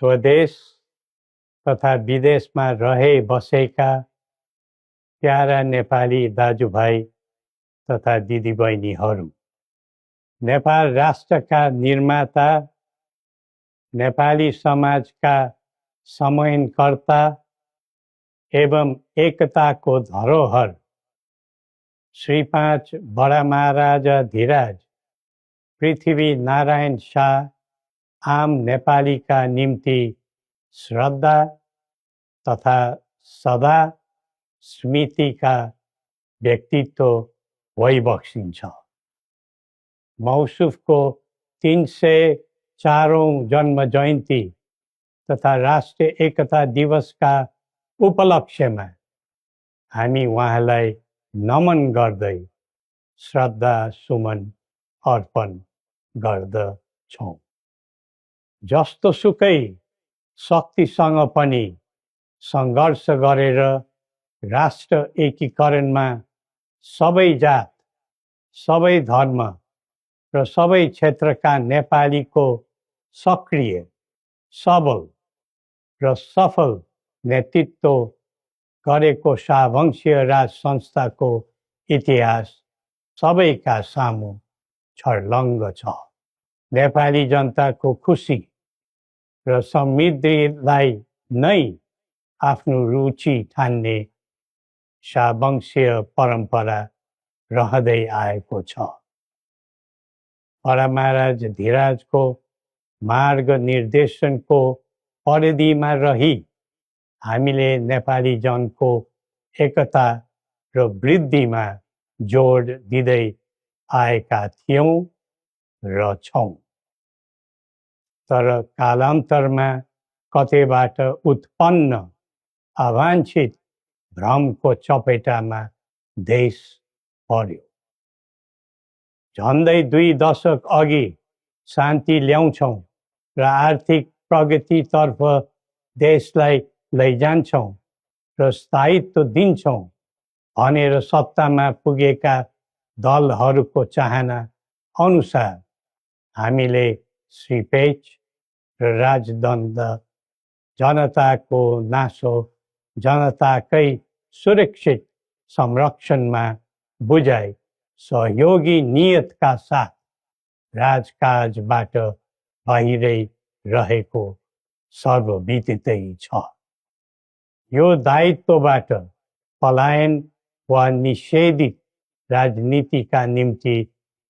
स्वदेश तथा विदेशमा रहे बसेका प्यारा नेपाली दाजुभाइ तथा दिदीबहिनीहरू, नेपाल राष्ट्रका निर्माता, नेपाली समाजका समन्वयकर्ता एवं एकताको धरोहर श्री 5 बडा महाराजा धीराज पृथ्वी नारायण शाह आम नेपालीका निम्ति श्रद्धा तथा सदा स्मृतिका व्यक्तित्व भइबक्सिन्छ। मौसुफको 304औं जन्म जयन्ती तथा राष्ट्रिय एकता दिवसका उपलक्ष्यमा हामी उहाँलाई नमन गर्दै श्रद्धा सुमन अर्पण गर्दछौँ। जस्तोसुकै शक्तिसँग पनि सङ्घर्ष गरेर राष्ट्र एकीकरणमा सबै जात, सबै धर्म र सबै क्षेत्रका नेपालीको सक्रिय, सबल र सफल नेतृत्व गरेको शाहवंशीय राज संस्थाको इतिहास सबैका सामु छर्लङ्ग छ। नेपाली जनताको खुसी र समृद्धिलाई नै आफ्नो रुचि ठान्ने शाहवंशीय परम्परा रहँदै आएको छ। बडा महाराज धीराजको मार्ग निर्देशनको परिधिमा रही हामीले नेपाली जनको एकता र वृद्धिमा जोड दिँदै आएका थियौँ र छौँ। तर कालान्तरमा कतैबाट उत्पन्न अवाञ्छित भ्रमको चपेटामा देश पर्यो। झन्डै 2 दशक अघि शान्ति ल्याउँछौँ र आर्थिक प्रगतितर्फ देशलाई लैजान्छौँ र स्थायित्व दिन्छौँ भनेर सत्तामा पुगेका दलहरूको चाहना अनुसार हामीले श्री पेच र राजदण्ड, जनताको नासो, जनताकै सुरक्षित संरक्षणमा बुझाइ सहयोगी नियतका साथ राजकाजबाट बाहिरै रहेको सर्वविदितै छ। यो दायित्वबाट पलायन वा निषेधित राजनीतिका निम्ति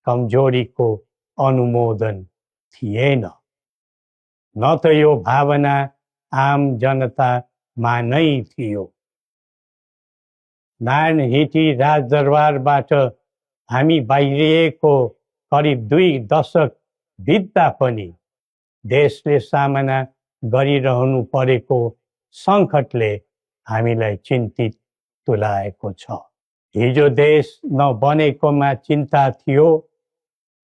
कमजोरीको अनुमोदन थिएन, न त यो भावना आम जनतामा नै थियो। नारायण हिटी राजदरबारबाट हामी बाहिरिएको करिब 2 दशक बित्दा पनि देशले सामना गरिरहनु परेको सङ्कटले हामीलाई चिन्तित तुल्याएको छ। हिजो देश नबनेकोमा चिन्ता थियो,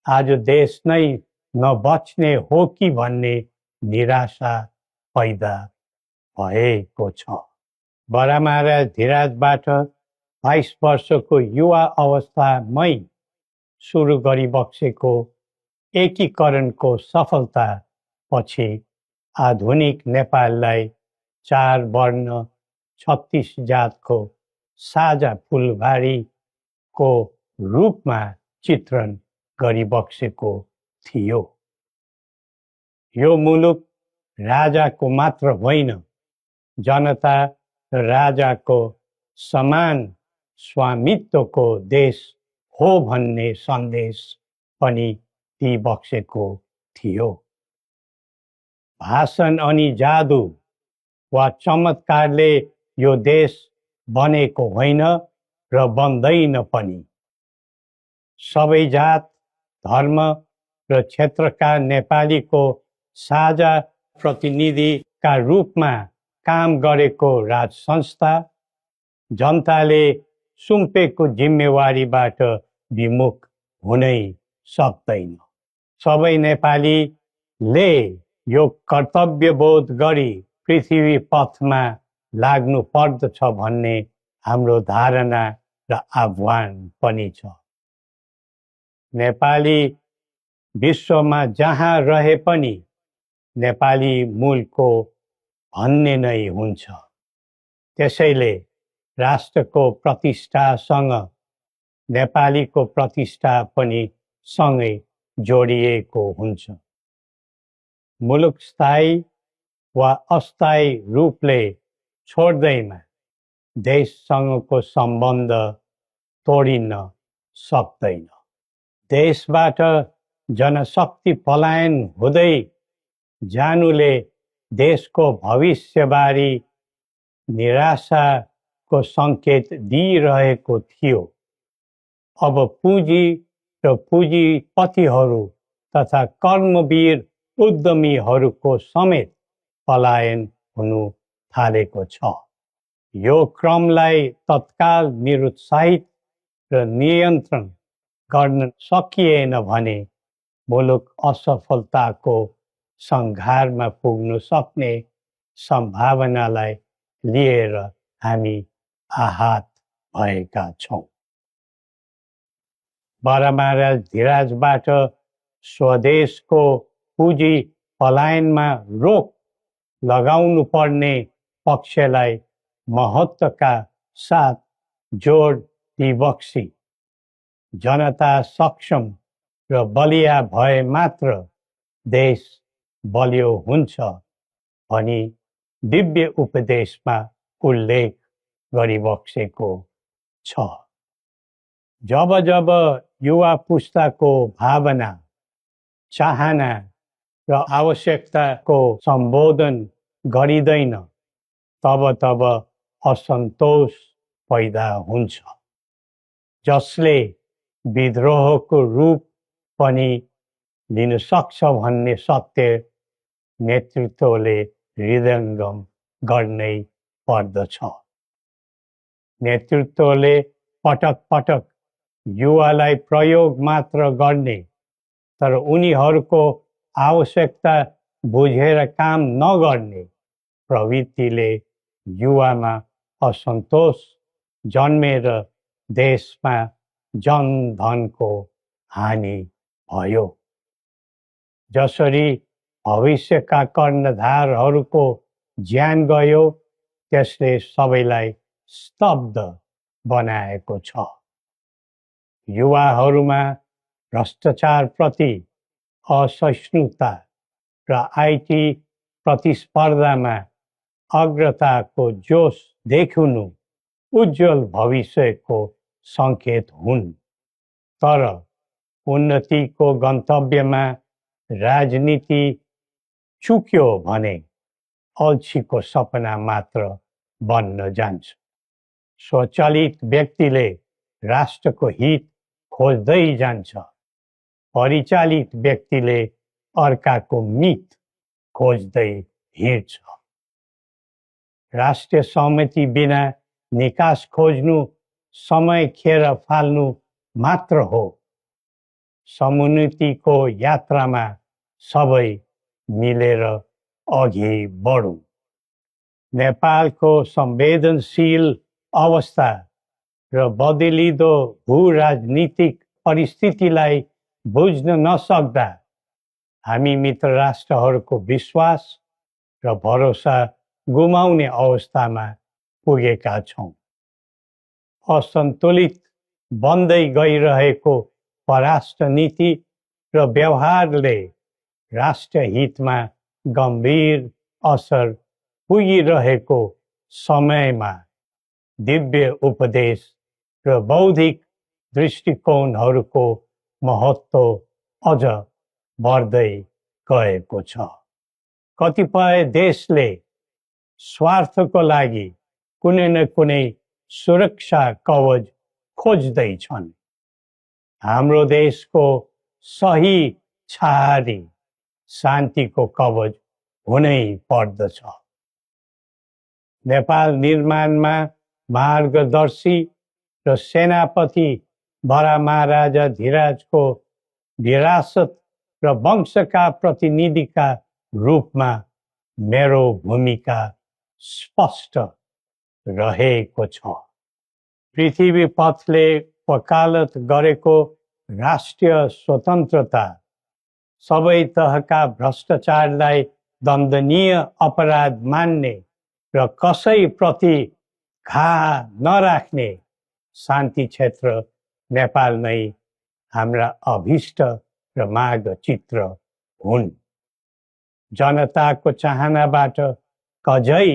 आज देश नै नबच्ने हो कि भन्ने निराशा पैदा भएको छ। बडा महाराज धीराजबाट 22 वर्षको युवा अवस्थामै सुरु गरिबक्सेको एकीकरणको सफलता पछि आधुनिक नेपाललाई 4 वर्ण 36 जातको साझा फुलबारीको रूपमा चित्रण गरिबक्सेको थियो। यो मुलुक राजाको मात्र होइन, जनता र राजाको समान स्वामित्वको देश हो भन्ने सन्देश पनि दिइबक्सेको थियो। भाषण अनि जादु वा चमत्कारले यो देश बनेको होइन र बन्दैन पनि। सबै जात, धर्म र क्षेत्रका नेपालीको साझा प्रतिनिधिका रूपमा काम गरेको राज संस्था जनताले सुम्पेको जिम्मेवारीबाट विमुख हुनै सक्दैन। सबै नेपालीले यो कर्तव्यबोध गरी पृथ्वी पथमा लाग्नु पर्दछ भन्ने हाम्रो धारणा र आह्वान पनि छ। नेपाली विश्वमा जहाँ रहे पनि नेपाली मूलको भन्ने नै हुन्छ। त्यसैले राष्ट्रको प्रतिष्ठासँग नेपालीको प्रतिष्ठा पनि सँगै जोडिएको हुन्छ। मुलुक स्थायी वा अस्थायी रूपले छोड्दैमा देशसँगको सम्बन्ध तोडिन सक्दैन। देशबाट जनशक्ति पलायन हुँदै जानुले देशको भविष्यबारे निराशाको सङ्केत दिइरहेको थियो। अब पुँजी र पुँजीपतिहरू तथा कर्मवीर उद्यमीहरूको समेत पलायन हुनु थालेको छ। यो क्रमलाई तत्काल निरुत्साहित र नियन्त्रण गर्न सकिएन भने मुलुक असफलताको सङ्घारमा पुग्न सक्ने सम्भावनालाई लिएर हामी आहत भएका छौँ। बरामहाराज धीराजबाट स्वदेशको पुँजी पलायनमा रोक लगाउनु पर्ने पक्षलाई महत्त्वका साथ जोड दिबक्सी जनता सक्षम र बलिया भए मात्र देश बलियो हुन्छ भनी दिव्य उपदेशमा उल्लेख गरिबक्सेको छ। जब जब युवा पुस्ताको भावना, चाहना र आवश्यकताको सम्बोधन गरिँदैन तब तब असन्तोष पैदा हुन्छ, जसले विद्रोहको रूप पनि लिन सक्छ भन्ने सत्य नेतृत्वले हृदयङ्गम गर्नै पर्दछ। नेतृत्वले पटक पटक युवालाई प्रयोग मात्र गर्ने तर उनीहरूको आवश्यकता बुझेर काम नगर्ने प्रवृत्तिले युवामा असन्तोष जन्मेर देशमा जनधनको हानि भयो। जसरी भविष्यका कर्णधारहरूको ज्यान गयो त्यसले सबैलाई स्तब्ध बनाएको छ। युवाहरूमा भ्रष्टाचारप्रति असहिष्णुता र आइटी प्रतिस्पर्धामा अग्रताको जोश देखिनु उज्जवल भविष्यको सङ्केत हुन्। तर उन्नतिको गन्तव्यमा राजनीति चुक्यो भने अल्छीको सपना मात्र बन्न जान्छ। स्वचालित व्यक्तिले राष्ट्रको हित खोज्दै जान्छ, परिचालित व्यक्तिले अर्काको मित खोज्दै हिँड्छ। राष्ट्रिय सहमति बिना निकास खोज्नु समय खेर फाल्नु मात्र हो। समुन्नतिको यात्रामा सबै मिलेर अघि बढौँ। नेपालको संवेदनशील अवस्था र बदलिँदो भू-राजनीतिक परिस्थितिलाई बुझ्न नसक्दा हामी मित्र राष्ट्रहरूको विश्वास र भरोसा गुमाउने अवस्थामा पुगेका छौँ। असन्तुलित बन्दै गइरहेको परराष्ट्र नीति र व्यवहारले राष्ट्र हितमा गम्भीर असर पुगिरहेको समयमा दिव्य उपदेश र बौद्धिक दृष्टिकोणहरूको महत्त्व अझ बढ्दै गएको छ। कतिपय देशले स्वार्थको लागि कुनै न कुनै सुरक्षा कवच खोज्दैछन्। हाम्रो देशको सही छहारी शान्तिको कवच हुनै पर्दछ। नेपाल निर्माणमा मार्गदर्शी र सेनापति बरामहाराजा धीराजको विरासत र वंशका प्रतिनिधिका रूपमा मेरो भूमिका स्पष्ट रहेको छ। पृथ्वी पथले वकालत गरेको राष्ट्रिय स्वतन्त्रता सबै तहका भ्रष्टाचारलाई दण्डनीय अपराध मान्ने र कसैप्रति घाह नराख्ने शान्ति क्षेत्र नेपाल नै हाम्रा अभिष्ट र माग चित्र हुन्। जनताको चाहनाबाट कझै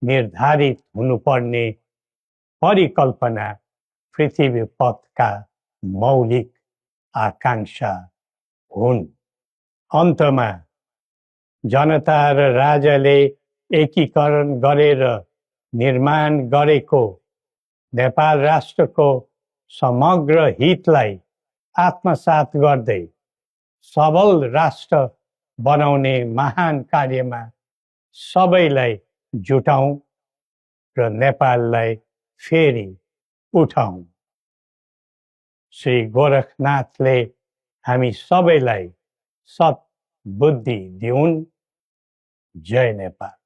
निर्धारित हुनुपर्ने परिकल्पना पृथ्वी पथका मौलिक आकांक्षा हुन्। अन्तमा जनता र राजाले एकीकरण गरेर निर्माण गरेको नेपाल राष्ट्रको समग्र हितलाई आत्मसात गर्दै सबल राष्ट्र बनाउने महान कार्यमा सबैलाई जुटाउँ र नेपाललाई फेरि उठाउँ। श्री गोरखनाथले हामी सबैलाई सत् बुद्धि दिउन्। जय नेपाल।